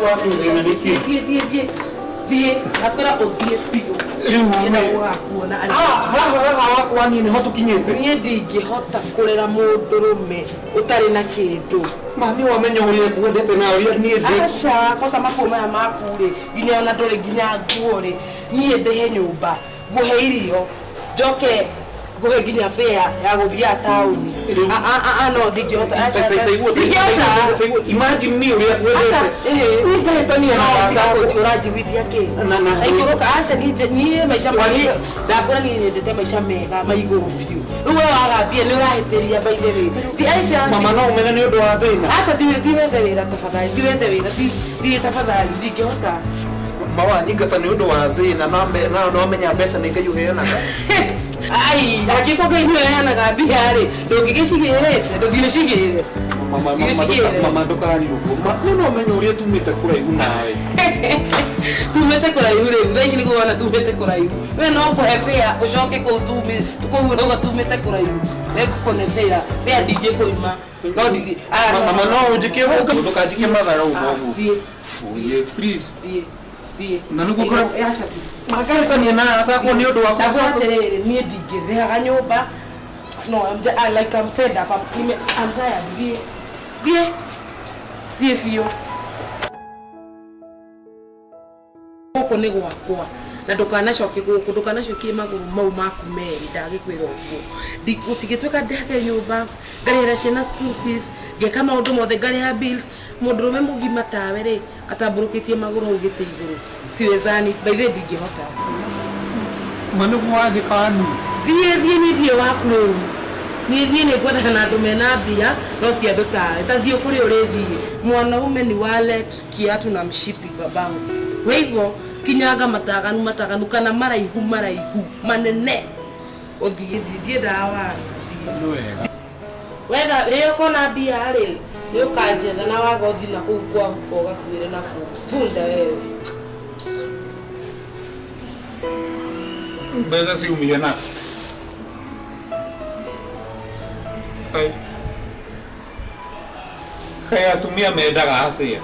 Wakũthĩna nĩkĩ? Thiĩ, thiĩ, thiĩ, thiĩ, ndakwĩra ũthiĩ biũ. Rĩu Ndienda we- gũgakuona arĩ. Haha haha wakwa niĩ nĩho tũkinyĩte. Niĩ ndingĩhota kũrera mũndũrũme ũtarĩ na kĩndũ. Mami wamenya ũrĩa ngwendete na ũrĩa niĩ ndĩ. Aca, kwanza makuo maya maku rĩ, nginya ona ndũrĩ nginya nguo rĩ, niĩ ndĩhe nyũmba, ngũhe irio, njoke ngũhe nginya fare ya gũthiaga taũni. Rĩu- No ndingĩhota, aca, aca. Ta igua, Ndingĩhota. ta igua, imagine niĩ ũrĩa Aca, ngwendete. ĩhĩ. Niĩ ngahĩtania na No, arata tiga akwa. kũnjĩ- ũranjiguithia kĩ? Aikũrũka, aca, niĩ maica ma- Wani- ndakwĩra niĩ nyendete maica mega ma igũrũ biũ. Rĩu we waga mbia nĩ ũrahĩtĩria by the way. Ti- aca, Mama no ũmene nĩ ũndũ wa thĩna. aca, ti wethe wĩra tafadhali, ti wethe wĩra, thiĩ tafadhali, ndingĩhota. Mawanyingata nĩ ũndũ wa thĩna na no menya mbeca nĩ Ngai ũheanaga. Ai, angĩkorwo Ngai nĩwe ũheanaga mbia rĩ, ndũngĩgĩcigĩrĩte, ndũngĩcigĩrĩre. Mama, mama, Ndũngĩcigĩrĩre. mama ndũkarirũgwo. Nĩ no menye ũrĩa tumĩte kũraihu nawe. Tumĩte kũraihu rĩu, thaa ici nĩguo wona tumĩte kũraihu. We no kũhe fare ũcoke kũu kũu ũrauga tumĩte kũraihu. Nĩngũkũne fare, fare ndingĩkũima. No ndingĩ, ah, no. Mama no ũnjĩke ũguo, ndũkanjĩke matharau Ah, ũguo. thiĩ, Oye, please. thiĩ, thiĩ. Na nĩguo kũrĩa- Aca, thiĩ. Makahĩtania na arata akwa nĩ ũndũ wa Ndakwĩra atĩrĩrĩ, niĩ ndingĩrĩhaga nyũmba. No, I'm just, I, like I'm fed up. I'm tired. Thiĩ, thiĩ, thiĩ biũ. Gũkũ nĩ gwakwa na ndũkanacoke gũkũ, ndũkanacokie magũrũ mau maku merĩ, ndagĩkwĩra ũguo. Gũtingĩtuĩka ndĩhage nyũmba, ngarĩhĩra ciana school fees, ngeka maũndũ mothe, ngarĩha bills. Mũndũrũme mũgima tawe rĩ, atambũrũkĩtie magũrũ hau gĩtĩ igũrũ. Siwezani, by the way ndingĩhota. Ma nĩguo wanjĩka niĩ. Thiĩ, thiĩ, niĩ thiĩ waku rĩu. Niĩ, niĩ nĩ ngwethana na andũ mena mbia, no ti andũ tawe. Ta thiĩ kũrĩa ũrĩthiĩ. Mwanaume ni wallet, kiatu na mshipi babangu. Kwa hivyo kinyanga mataganu mataganu kana maraihu maraihu manene. Ũthiĩ, thiĩ, ndiendaga wana. Nĩ wega. Wetha rĩrĩa ũkona mbia rĩ, nĩ ũkanjetha na waga ũthiĩ na kũu kwa huko ũgakuĩre na kũu. Bunda wewe. Mbeca ciumire na. Kaĩ. Kaĩ atumia mendaga atĩa?